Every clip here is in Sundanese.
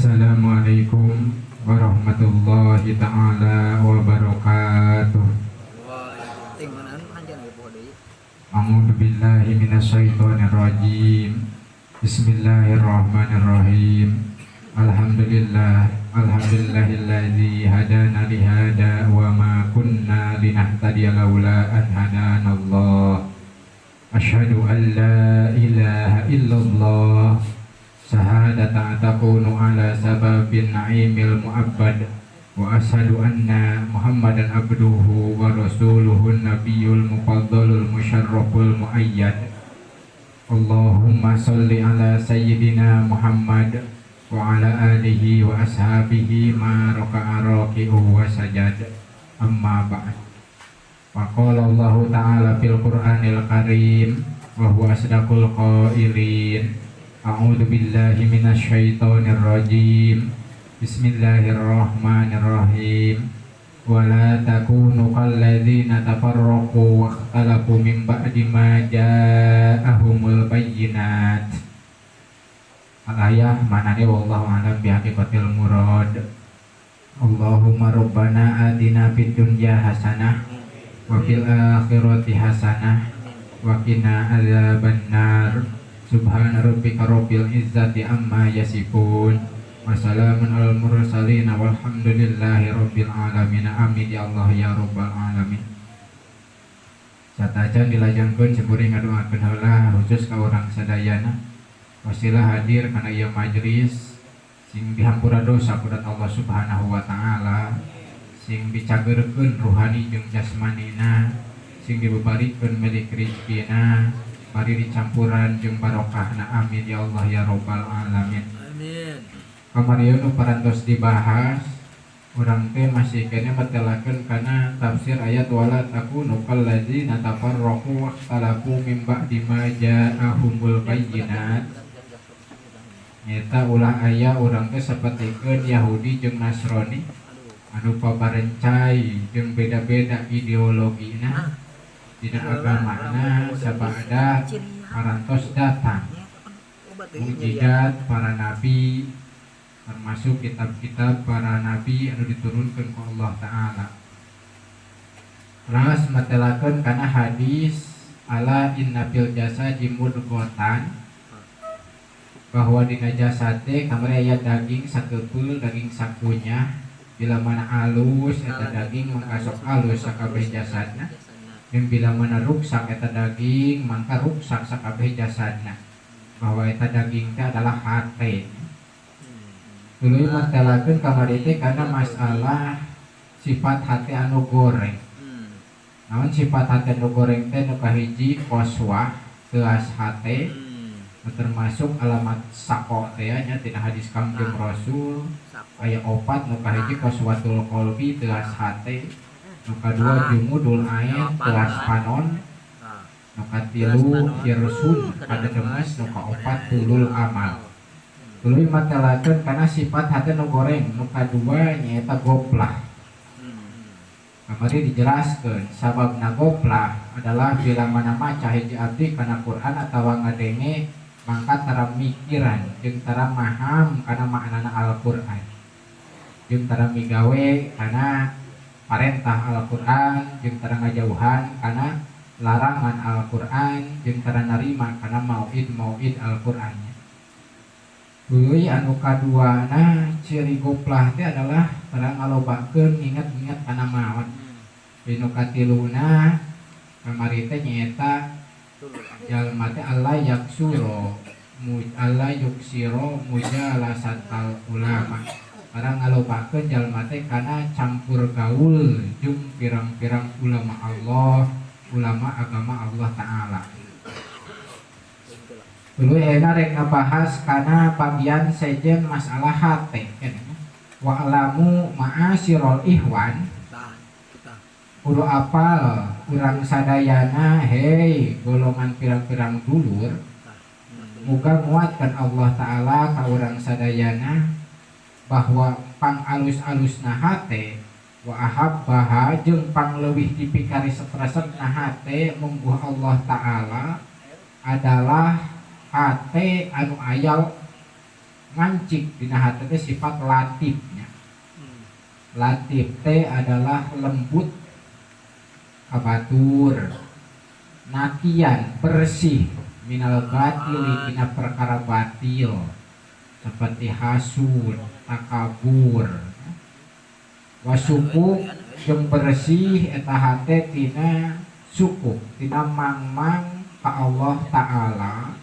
Assalamualaikum warahmatullahi taala wabarakatuh. Ting manaan anjan ge poho deui. A'udzu billahi minasyaitonir rajim. Bismillahirrahmanirrahim. Alhamdulillah, alhamdulillahilladzi hadana li hada wa ma kunna linahtadiya laula an hadanallah. Asyhadu an la ilaha illallah. Syahadatan takunu ala sababin na'imil mu'abbad wa asyhadu anna Muhammadan abduhu wa rasuluhu nabiyul mufaddalul musyarraful muayyad. Allahumma salli ala sayyidina Muhammad wa ala alihi wa ashabihi ma raka'a raki'u wa sajad. Amma ba'd. Wa qala Allahu ta'ala fil Qur'anil Karim wa huwa asdaqul qailin. A'udzu billahi minasyaitonir rajim. Bismillahirrahmanirrahim. Wala takunu kalladzina tafarraqu wa ikhtalafu min ba'di ma ja'ahumul bayyinat. Al-ayah manane wallahu a'lam bi haqiqatil murad. Allahumma rabbana atina fid dunya hasanah wa fil akhirati hasanah wa qina adzabannar. Subhana rabbika rabbil izzati amma yasifun. Wassalamun alal mursalin walhamdulillahi rabbil alamin. Amin ya Allah ya rabbal alamin. Satacan dilajengkeun, simkuring ngadoakeun heula khusus ka urang sadayana wasilah hadir kana ieu majelis, sing dihampura dosa ku Allah Subhanahu wa taala, sing dicageurkeun ruhani jeung jasmanina, sing dibebarikeun milik rizkina, bari dicampuran jeung barokahna. Amin ya Allah ya rabbal alamin. Amin. Kamari nu parantos dibahas, urang teh masih keneh metelakeun kana tafsir ayat wala takunu kalladzina tafarraqu wakhtalafu min ba'di ma ja'ahumul bayyinat, nyata ulah aya urang teh sapertikeun Yahudi jeung Nasrani anu pabarencai jeung beda-beda ideologina dina agamana sabada parantos datang mukjizat para nabi, termasuk kitab-kitab para nabi anu diturunkan ku Allah Ta'ala. Terus matelakeun kana hadis ala inna fil jasadi mudghatan, bahwa dina jasad teh kamari aya daging sakeupul, daging sakunyah. Bila mana alus eta daging, mangka sok alus sakabeh jasadna, dan bila mana ruksak eta daging, mangka ruksak sakabeh jasadna, bahwa eta daging teh adalah hate. Tuluy matelakeun kamari teh kana masalah sifat hati anu goreng. Naon sifat hati anu goreng teh? Nu kahiji qaswah, teuas hate, termasuk alamat sako teh nya. Tina hadis Kangjeng Rasul aya opat. Nu kahiji qaswatul qalbi, teuas hate. Nu kadua jumudul ain, teuas panon. Nu katilu hirsun, kadedemes. Nu kaopat tulul amal. Tuluy matelakeun kana sifat hate nu goreng nu kadua, nyaeta goplah. Kamari dijelaskeun sababna goplah adalah bila mana maca hiji abdi kana Quran atawa ngadenge, mangka tara mikiran jeung tara maham kana maknana Al-Qur'an, jeung tara migawe kana parentah Al-Qur'an, jeung tara ngajauhan kana larangan Al-Qur'an, jeung tara narima kana mauid-mauid Al-Qur'an. Tuluy anu kaduana, ciri goplah teh adalah tara ngalobakeun nginget-nginget kana maot. Anu katiluna kamari teh nyaeta jalma teh alla yaksuro alla yuksiro mujalasatal ulama, tara ngalobakeun jalma teh kana campur gaul jeung pirang-pirang ulama Allah, ulama agama Allah Ta'ala. Tuluy ayeuna rek ngabahas kana bagian sejen, masalah hate. Wa'lamu ma'asyiral ikhwan, kudu apal urang sadayana, hei golongan pirang-pirang dulur, muga nguatkan Allah Ta'ala ka urang sadayana, bahwa pang alus-alusna hate wa ahabbaha, jeung pang leuwih dipikaresep-resepna hate mungguh Allah Ta'ala adalah hate anu aya Ngancik dina hate teh sifat latif nya. Latif teh adalah lembut ka batur, naqiyan bersih minal batili tina perkara batil seperti hasud, takabur. Wa syukuk jeung bersih eta hate tina syukuk, tina mangmang ka Allah Ta'ala,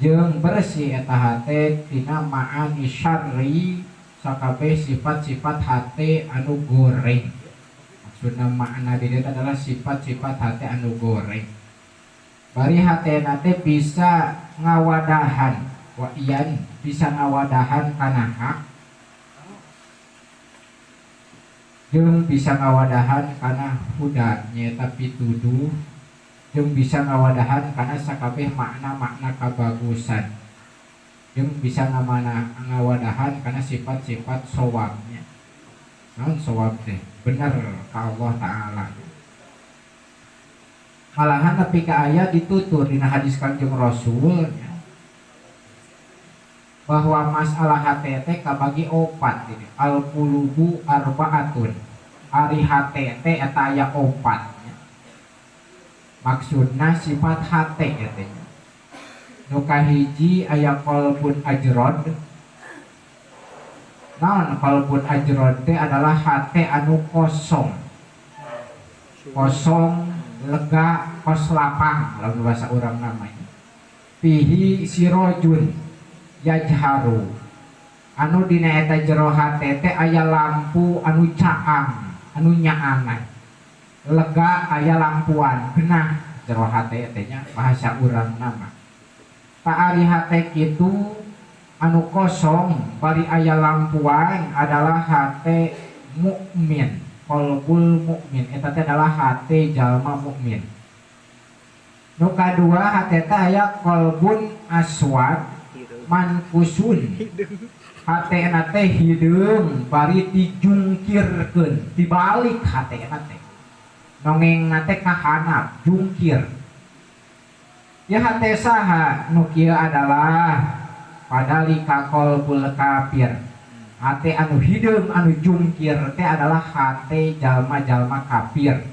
jeung bersih eta hate tina ma'ani syarri sakabeh sifat-sifat hate anu goreng. Maksudna makna di dieu adalah sifat-sifat hate anu goreng. Bari hatena teh bisa ngawadahan wa iyan, bisa ngawadahan kana hak jeung bisa ngawadahan kana huda nyaeta pituduh, jeung bisa ngawadahan kana sakabeh makna-makna kabagusan, jeung bisa ngawadahan kana sifat-sifat sawabnya. Naon sawab teh? Bener ka Allah Ta'ala. Malahan nepi ka aya ditutur dina hadis Kanjeng Rasul nya, bahwa masalah hate teh kabagi opat ini. Al qulubu arbaatun. Ari hate teh eta aya opat nya. Maksudna sifat hate eta nya. Nu kahiji aya qalbun ajrod. Naon qalbun ajrod teh adalah hate anu kosong. Kosong, lega, kos lapang lamun bahasa urang namanya. Fihi sirojun yajharu. Anu dina eta jero hate teh aya lampu anu caang, anu nyaangan. Lega aya lampuan, genah jero hate teh nya bahasa urang nama. Ta ari hate kitu anu kosong bari aya lampuan adalah hate mukmin, qalbul mukmin. Eta teh adalah hate jalma mukmin. Nu kadua hate teh aya qalbun aswad mankusun. Hatena teh hideung bari dijungkirkeun, dibalik hatena teh. Nongengna teh ka handap, jungkir. Ya hate saha nu kieu adalah padalika qalbul kafir. Hate anu hideung anu jungkir teh adalah hate jalma-jalma kafir.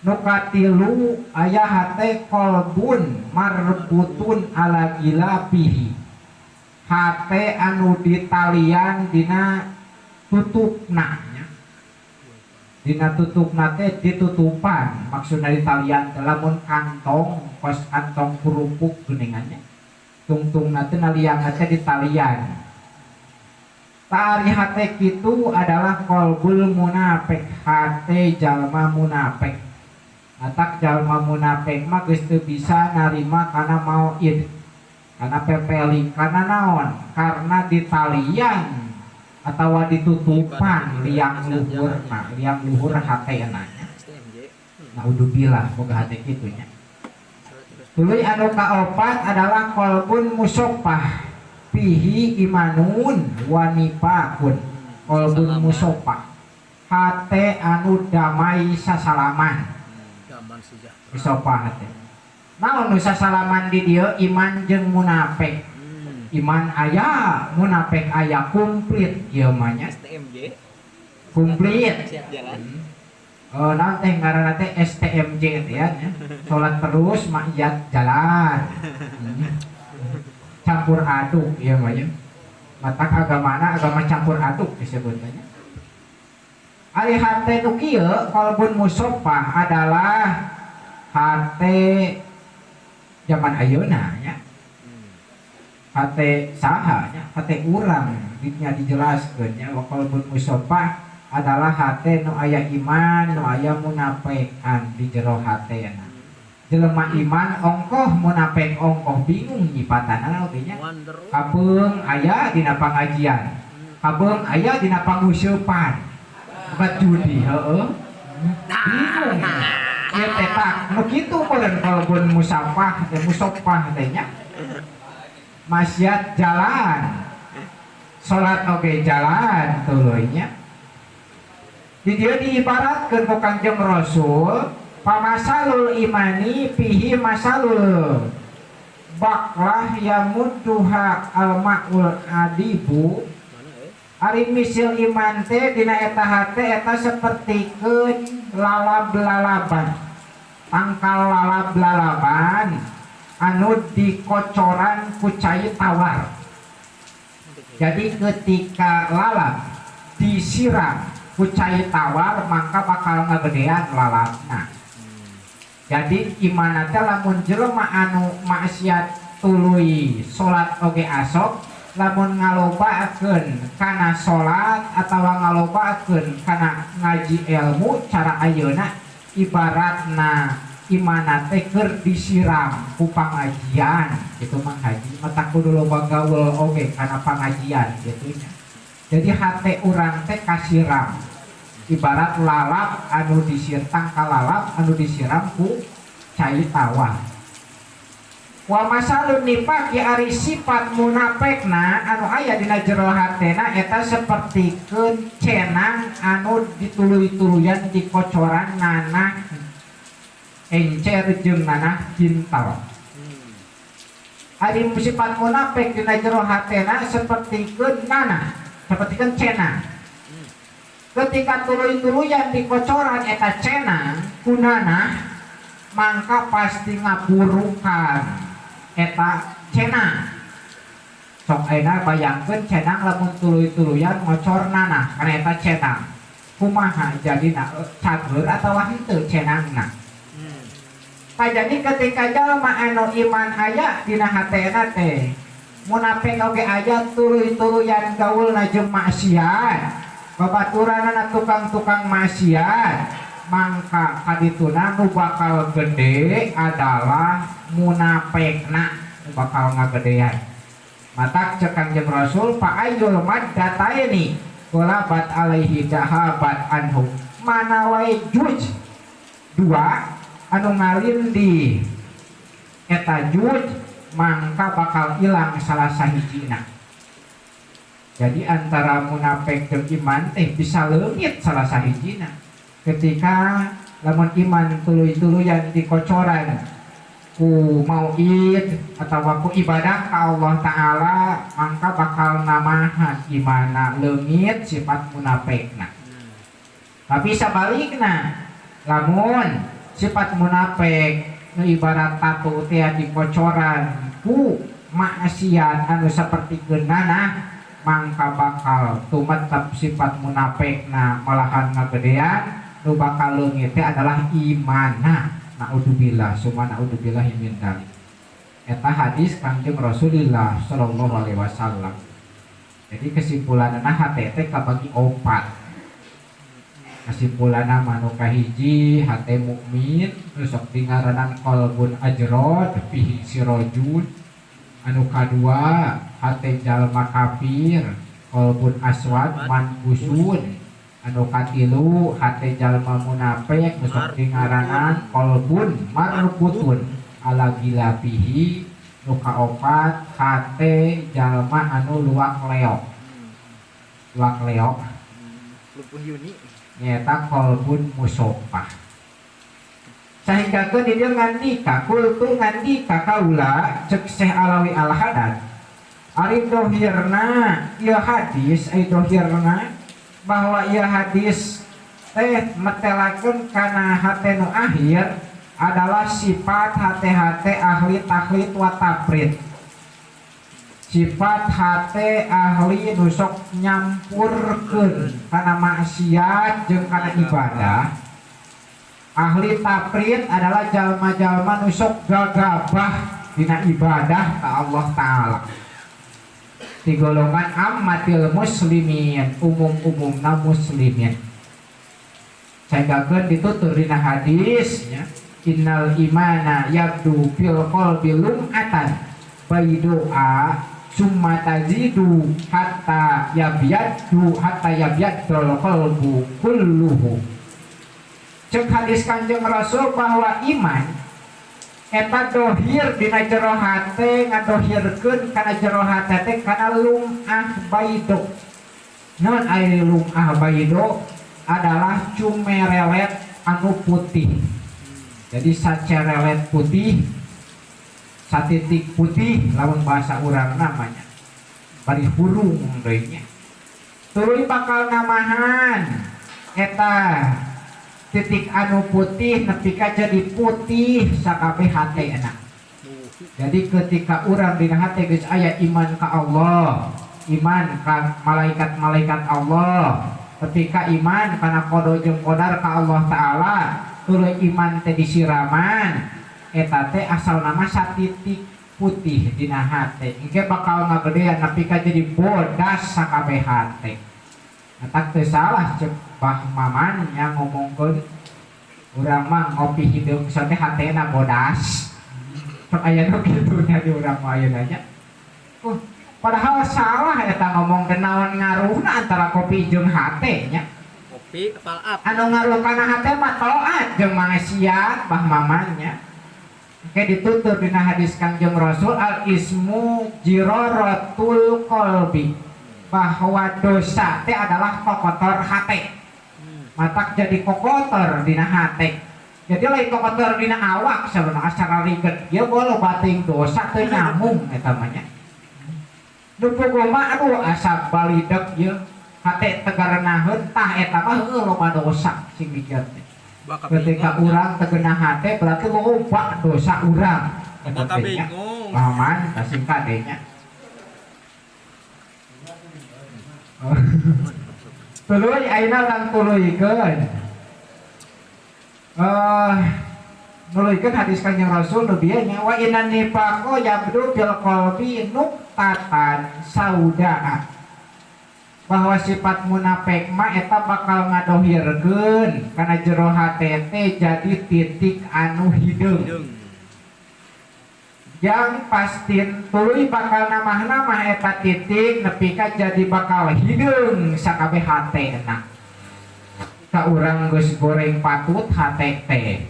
Nu katilu aya hate qalbun marbutun ala gilafihi. Hate anu ditalian dina tutupna nya. Dina tutupna teh ditutupan, maksudna ditalian teh lamun kantong, kos kantong kerupuk geuningannya. Tungtungna teh naliangna teh ditalian. Tari hate kitu adalah qalbul munafik, hate jalma munafik. Atak jalma munafik mah geus teu bisa narima kana mauid, kana pepeli, kana naon? Karena ditalian atawa ditutupan liang luhurna, liang luhur hatena nya. Naudzubillah boga hate kitu nya. Tuluy anu kaopat adalah qalbun musoffah fihi imanun wa nifaqun. Qalbun musoffah, hate anu damai sasalaman. Musoffah hate. Naon nu sasalaman di dieu? Iman jeung munafik. Iman aya, munafik aya, komplit ieu mah nya. STMJ. Komplit. Siap jalan. Oh, naon teh ngaranna teh STMJ teh ya nya. Salat terus maksiat jalan. Campur aduk ieu mah nya. Matak agamana agama campur aduk disebutna nya. Ari hate nu kieu qalbun musoffah adalah hate zaman ayeuna nya. Hate saha nya, hate urang dinya dijelaskeun nya. Wa qalbun musoffah adalah hate nu aya iman, nu aya munafikan di jero hatena. Jelema iman ongkoh, munafik ongkoh, bingung nyipatanana oge nya. Kapeung aya dina pangajian, kapeung aya dina panguseupan, obat judi heueuh. Bingung. Ieu teh tak nu kitu meureun qalbun musafah teh, musoffah teh nya. Maksiat jalan, salat oge jalan tuluy nya. Di dieu diibaratkeun ku Kangjeng Rasul, pamasalul imani fihi masalul Baklah yamudduha al-ma'ul adibu. Mana eh? Ari misil iman teh dina eta hate eta sapertikeun lalab-lalaban, tangkal lalab-lalaban anu dikocoran ku cai tawar. Jadi ketika lalab disiram ku cai tawar, maka bakal ngagedean lalabna. Jadi iman teh lamun jelema anu maksiat tuluy salat oge asok, lamun ngalobakeun kana salat atawa ngalobakeun kana ngaji ilmu cara ayeuna, ibaratna imana teh keur disiram ku pangajian gitu. Mang Haji, matak kudu loba gaul oge kana pangajian gitu nya. Jadi hate urang teh kasiram ibarat lalap anu disiram, tangkal lalap anu disiram ku cai tawar. Wa masalun nifaq, ari sifat munafekna anu aya dina jero hatena eta sapertikeun cenang anu dituluy-tuluyan dikocoran nanah encer jeung nanah kintal. Ari sifat munafik dina jero hatena sapertikeun nanah, sapertikeun cenang. Ketika tuluy-tuluyan dikocoran eta cenang ku nanah, mangka pasti ngaburukan eta cenang. Sok ayeuna bayangkeun cenang lamun tuluy-tuluyan ngocor nanah kana eta cenang, kumaha jadina? Cager atawa henteu cenangna? Nah, jadi ketika jalma anu iman aya dina hatena teh, munafik oge aya, tuluy-tuluyan gaulna jeung maksiat, babaturanana tukang-tukang maksiat, mangka kadituna nu bakal gede adalah munafekna, nu bakal ngagedean. Matak cek Kangjeng Rasul, fa ayyul maddataini ghalabat alaihi dhahabat anhu, mana wae juj dua anu ngalindih eta juj, mangka bakal hilang salah sahijina. Jadi antara munafik jeung iman teh bisa leungit salah sahijina. Ketika lamun iman tuluy-tuluyan dikocoran ku mauid atau ku ibadah ka Allah Ta'ala, mangka bakal namahan imana, leungit sifat munafekna. Tapi sabalikna, lamun sifat munafik nu ibarat tatu teh dikocoran ku maksiat anu saperti nanah, mangka bakal tumetep sifat munafekna, malahan ngagedean. Nu bakal leungit teh adalah imana. Naudzubillah summa naudzubillah min dzalik. Eta hadis Kangjeng Rasulullah sallallahu alaihi wasallam. Jadi kesimpulanna, hate teh kabagi opat. Kesimpulanna, manu kahiji hate mukmin nu sok dingaranan qalbun ajrod fihi sirojun. Anu kadua hate jalma kafir, qalbun aswad mankusun. Anu katilu hate jalma munafik nu sok dingaranan qalbun marbutun ala gilafihi. Nu kaopat hate jalma anu luak leok, luak leok. Lumpuh Yuni. Nyata qalbun musoffah. Sehingga ke di dia ngandika, qultu ngandika kaula, cek Syekh Alawi Al Haddad, ari dohirna ieu hadis, ari dohirna bahwa ieu hadis teh metelakeun kana hate nu akhir adalah sifat hate-hate ahli takhlit wa tafrid, sifat hate ahli nu sok nyampurkeun kana maksiat jeung kana ibadah. Ahli tafrid adalah jalma-jalma nu sok gagabah dina ibadah ka Allah Ta'ala, di golongan ammatil muslimin, umum-umumna muslimin. Sehingga ditutur dina hadis nya, innal imana yabdu fil qalbi lum'atan baidoa summa tazidu hatta yabyaddu hatta yabyadul qalbu kulluhu. Cek hadis Kanjeng Rasul bahwa iman eta dohir dina jero hate, ngadohirkeun kana jero hate teh kana lum'ah baido. Naon ari lum'ah baido? Adalah cumerelet anu putih. Jadi sacerelet putih. Satitik putih lamun bahasa urang namanya bari hurung deui nya. Tuluy bakal namahan eta titik anu putih nepi ka jadi putih sakabeh hatena. Jadi ketika urang dina hate geus aya iman ka Allah, iman ka malaikat-malaikat Allah, ketika iman kana qada jeung qadar ka Allah Ta'ala, tuluy iman teh disiraman, eta teh asal nama satitik putih dina hate. Engke bakal ngagedean nepi ka jadi bodas sakabeh hate. Matak teu salah cek Bah Maman yang ngomongkeun urang mah ngopi hideung teh hatena bodas. Sok aya nu kitu nya di urang mah ayeuna nya. Padahal salah eta ngomong naon ngaruhna antara kopi jeung hate nya. Kopi kepala up. Anu ngaruh kana hate mah taat jeung maksiat Bah Maman nya. Engke ditutur dina hadis Kangjeng Rasul al ismu jiraratul qalbi, bahwa dosa teh adalah kokotor hate. Matak jadi kokotor dina hate. Jadi lain kokotor dina awak sebenarnya acara riget ieu bolo bating dosa teu nyamung eta mah nya. Nu puguh mah aduh asa balideg ieu hate tegarenaheun tah eta mah heueuh loba dosa sing mikir teh. Ketika urang tegenah hate berarti loba dosa urang. Eta Bakal teh nya. bingung. Pahaman kasing kade nya. Tuluy ayeuna urang tuluykeun. Nuluykeun hadis Kanjeng Rasul nu bieu nya wa inna nifaqo yabdu bil qalbi nuqtatan saudaa. Bahwa sifat munafik mah eta bakal ngadohirkeun kana jero hate teh jadi titik anu hideung. Hideung. Yang pasti tuluy bakal namah-namah eta titik nepi ka jadi bakal hideung sakabeh hatena. Ka urang geus goreng patut hate teh.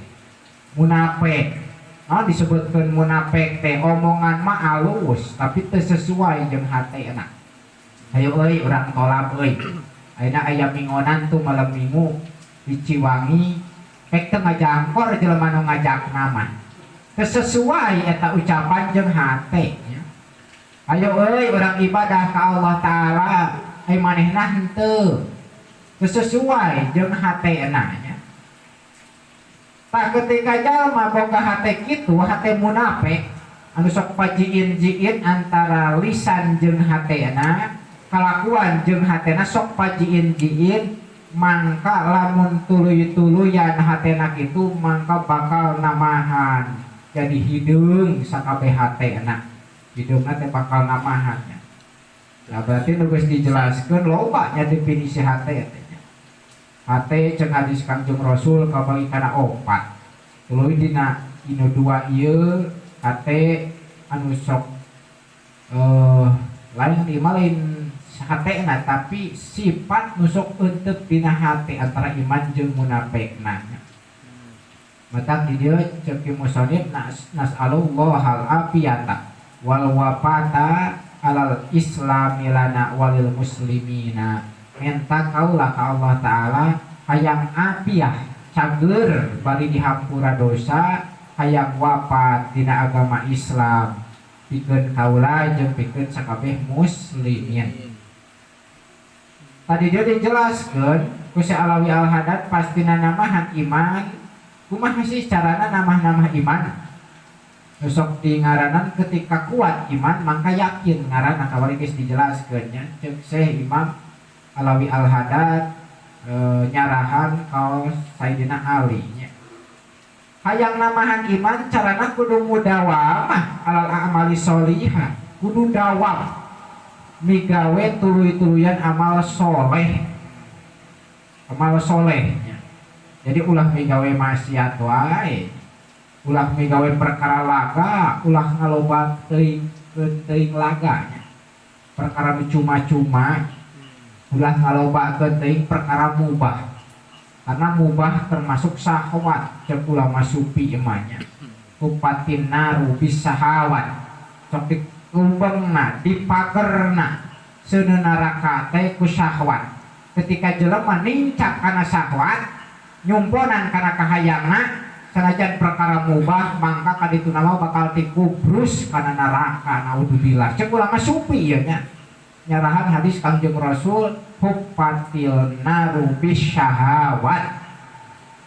Munafik. Nah, disebutkeun munafik teh omongan mah alus tapi teu sesuai jeung hatena. Ayo euy urang tolap euy. Ayeuna aya mingonan tuh malam minggu di Ciwangi pek teu ngajangkor jelema nu ngajakna mah. Teu sesuai eta ucapan jeung hate nya. Ayo euy urang ibadah ka Allah Ta'ala ai manehna henteu. Teu sesuai jeung hatena nya. Tah ketika jalma boga hate kitu, hate munafik anu sok pajiin-jiin antara lisan jeung hatena, kalakuan jeung hatena sok pajiin-jiin, mangka lamun tuluy-tuluyan hatena kitu mangka bakal namahan jadi hideung sakabeh hatena. Hideungna teh bakal namahan nya. Nah, berarti nu geus dijelaskeun loba nya definisi hate teh nya. Hate jeung hadis Kangjeng Rasul kabagi kana opat. Tuluy dina inu dua ieu hate anu sok lain di mah lain hatena tapi sifat nu sok eunteup dina hate antara iman jeung munafikna. Matak di dieu ceuk ki musannif nas'alullah al afiyata wal wafata alal islami lana walil muslimina. Minta kaulah ka Allah Ta'ala hayang afiah cager bari dihampura dosa hayang wafat dina agama Islam pikeun kaula jeung pikeun sakabeh muslimin. Tadi dia dijelaskeun ku si Alawi Al-Haddad pastina namahan iman. Kumaha sih carana namah-namah iman? Nu sok di ngaranan ketika kuat iman mangka yakin ngaranna kamari geus dijelaskeun nya. Ceuk Syekh Imam Alawi Al-Haddad nyarahan kaos Sayyidina Ali nya. Hayang namahan iman carana kudu mudawamah alal a'mali sholihah, kudu dawam migawe tuluy-tuluyan amal soleh, amal soleh nya. Jadi ulah migawe maksiat wae, ulah migawe perkara laga, ulah ngaloba teuing teuing laga nya. Perkara nu cuma-cuma, ulah ngaloba teuing perkara mubah. Karena mubah termasuk syahwat, cek ulama sufi emanya. Kupatin naru bisahawat. Sok dikumbengna, dipagerna seuneu neraka teh ku syahwat. Ketika jelema nincak kana syahwat, nyumponan kana kahayangna, Sanajan perkara mubah mangka kadituna mah bakal tikubrus kana neraka, naudzubillah. Cek ulama sufi ieu nya. Nyarahan hadis Kangjeng Rasul huffatil naru bisyahawat.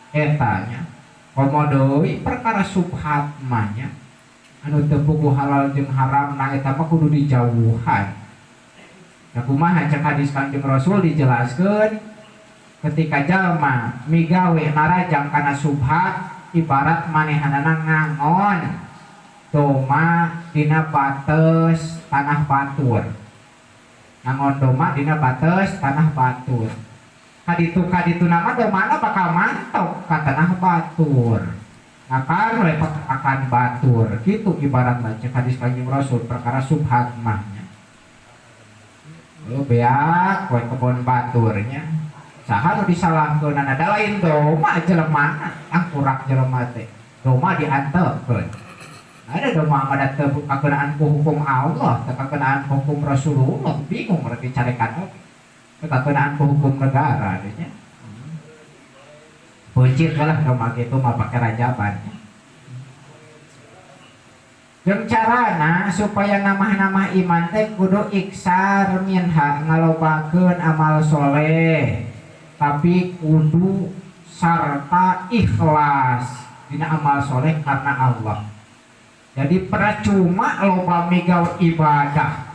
Eta nya. Komo deui perkara subhat mah nya. Anu teu puguh halal jeung haram na eta mah kudu dijauhan. Da kumaha cek hadis Kangjeng Rasul dijelaskeun ketika jalma migawe narajang kana subhat ibarat manehanana ngangon doma dina bates tanah batur. Ngangon doma dina bates tanah batur. Kaditu nama domana bakal mantok ka tanah batur. Akan repot akan batur. Gitu ibaratna cek hadis Kangjeng Rasul perkara subhat mah nya. Oh beak we kebon baturnya. Saha nu disalahkeunana da lain doma jelemana, angkurak jelema teh. Doma diantepkeun. Ada doma mah da teu kakenaan ku hukum Allah, teu kakenaan hukum Rasulullah, bingung rek dicarekan oge. Teu kakenaan ku hukum negara teh nya. Peuncit lah doma kitu mah pake rajaban. Jeung carana supaya namah-namah iman teh kudu iksar minha ngalobakeun amal soleh. Tapi kudu sarta ikhlas dina amal soleh karena Allah. Jadi percuma loba migawe ibadah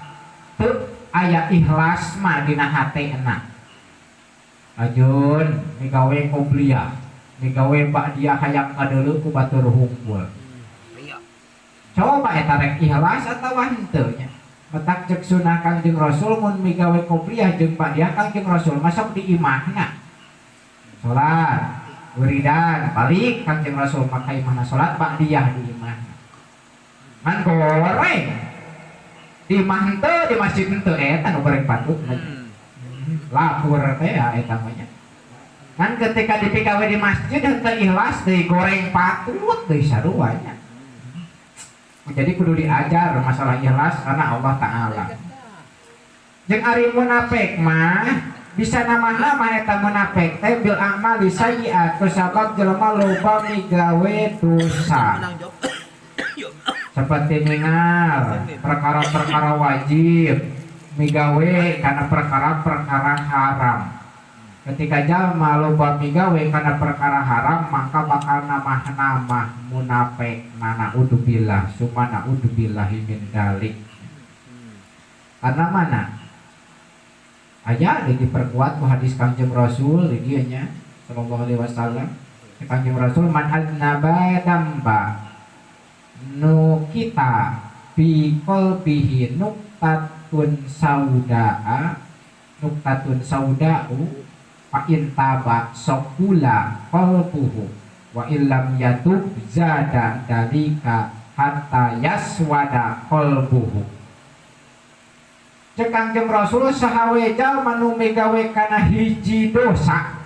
teu aya ikhlas mah dina hatena. Ajun migawe qobliyah, migawe ba'diyah hayang kadeuleu ku batur hungkul. Coba eta rek ikhlas atawa henteu nya. Matak cek sunah Kangjeng Rasul mun migawe qobliyah jeung ba'diyah Kangjeng Rasul masuk di imahna. Salat, wiridan, balik Kangjeng Rasul maka imahna salat ba'diyah di imahna. Ngan goreng di imah henteu di masjid henteu eta nu goreng patut. Lapur teh ya eta mah nya. Ngan ketika dipigawe di masjid henteu ikhlas deui goreng patut deui sarua nya. Jadi kudu diajar masalah ikhlas karena Allah Ta'ala. Jeung ari munafik mah bisa nama-nama eta munafik teh bil a'mali sayyi'at kusabab jelema loba migawe dosa. Seperti ningal perkara-perkara wajib migawe karena perkara-perkara haram. Ketika jalma loba migawe karena perkara haram maka bakal namah-namah munafik naudzubillah summa naudzubillahi min dzalik. Karena mana? Aya diperkuat ku hadis Kangjeng Rasul di dieu nya sallallahu alaihi wasallam. Kangjeng Rasul man aznaba damba nukita fi qalbihi nuqtatun saudaa nuqtatun sauda'u fa in taba saqula qalbuhu wa illam yatub zada dalika hatta yaswada qalbuhu. Cek Kangjeng Rasul saha we jalma nu migawe kana hiji dosa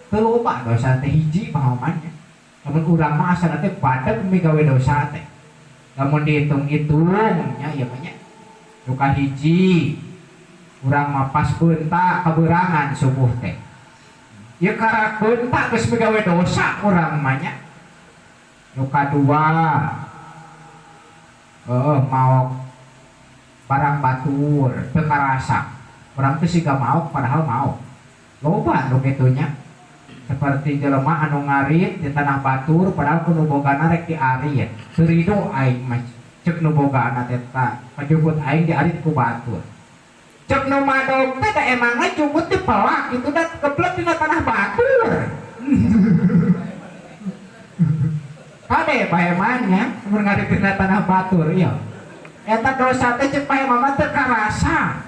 teu loba dosa teh hiji pahamannya. Lamun urang mah asana teh badag migawe dosa teh. Lamun dihitung-hitung nya ieu mah nya. Duka hiji urang mah pas beunta kaberangan subuh teh. Ieu karak beunta geus migawe dosa urang mah nya. Nu kadua maok barang batur teu karasa. Urang teh siga maok padahal maok. Loba nu kitu nya. Seperti jelema anu ngarit di tanah batur padahal ku nu bogana rek diarit. Teu rido aing mah cek nu bogana teh ta kajukut aing diarit ku batur. Cek nu madog teh da emangna jukut dipelak itu da keblek dina tanah batur. Kade paemannya mun ngarit dina tanah batur ieu. Eta dosa teh cek paeman mah teu karasa.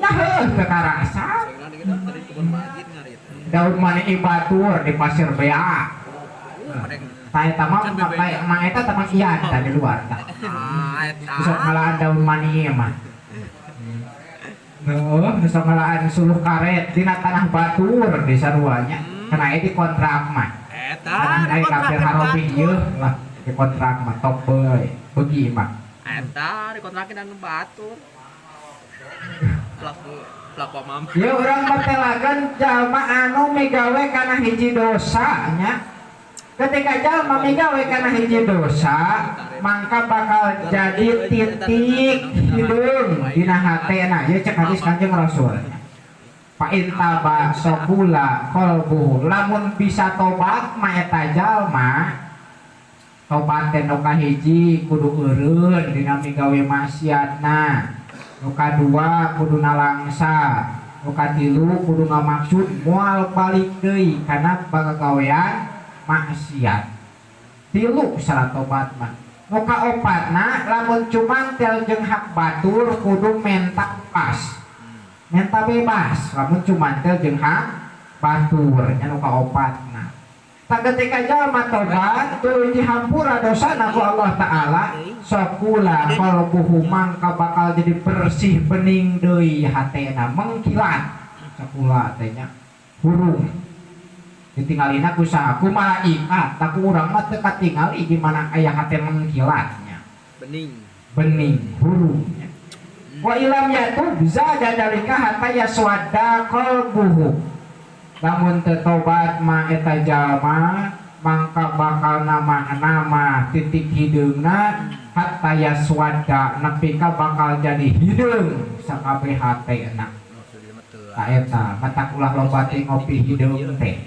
Nah heuh teu karasa. Daun mani batur di pasir bea. Ta eta mah mah eta tamang ian ta di luar tah. Sok ngalaan daun mani mah. Heuh, sok ngalaan suluh karet dina tanah batur di saruanya. Kana di kontrak mah. Eta Tanah kafir harobi ieu lah di kontrak mah top boy. Beugi mah. Eta dikontrakin anu batur. Pelaku pelaku mama. Ya urang batelagan jalma anu migawe kana hiji dosa nya. Ketika jalma migawe kana hiji dosa, mangka bakal jadi titik hideung dina hatena. Ieu cek hadis Kanjeng Rasul. Fa in taba shaqula qalbuhu, lamun bisa tobat mah eta jalma, tobat teh nu kahiji kudu eureun dina migawe maksiatna, nu kadua kudu nalangsa, nu katilu kudu ngamaksud moal balik deui kana pagawean maksiat. Tilu syarat tobat mah. Nu kaopatna, lamun cumantel jeung hak batur kudu menta pas, menta bebas lamun cumantel jeung hak batur nya, nu kaopatna. Tak ketika jalma tobat tuluy dihampura dosana ku Allah Ta'ala, shaqula qalbuhu, mangka bakal jadi bersih bening deui hatena, mengkilat. Shaqula teh nya hurung, ditinggalina ku saha? Ku malaikat. Tak ku urang mah teu katingali gimana aya hate mengkilatnya. Bening. Bening hurung nya. Wa illam yatub zada dalika hatta yaswadda qalbuhu, lamun teu tobat ma eta jalma mangka bakal nama-nama titik hideungna, hatta yaswadda, nepi ka bakal jadi hideung sakabeh hatena. Ta eta matak ulah loba teh ngopi hideung teh,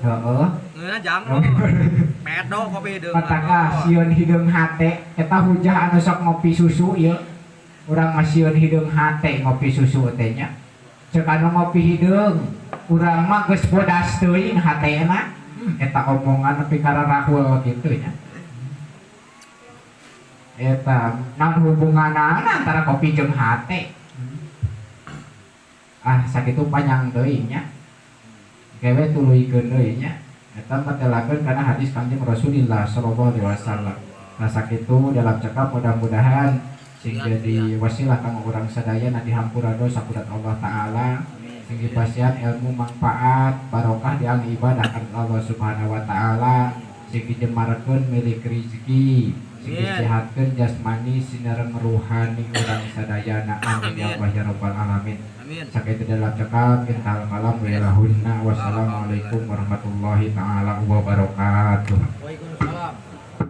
heeh. Ngeunah jang. Pedo kopi hideung. Matak ah sieun hideung hate eta, hujah anu sok ngopi susu ieu. Urang mah sieun hideung hate ngopi susu teh nya. Cek anu ngopi hideung, urang mah geus bodas teuing hatena. Eta omongan nepi ka rahul kitu nya. Eta naon hubunganna antara kopi jeung hate? Ah, sakitu panjang deui nya, kewe tuluykeun deui nya. Eta mah telakeun kana hadis Kanjeng Rasulullah sallallahu alaihi wasallam. Nah, sakitu dalam cekap, mudah-mudahan sing jadi wasilah kanggo urang sadaya dihampura dosa ku Allah Ta'ala, sing dipasihan ilmu manfaat barokah di ibadah ka Allah Subhanahu wa Ta'ala, sing dijemarkeun milik rezeki, sing disehatkeun jasmani sinareng ruhani urang sadayana. Amin ya Allah ya rabbal alamin. Amin. Sakitu dalam cekap, intahal kalam wa ilahunna, wassalamualaikum warahmatullahi taala wabarakatuh.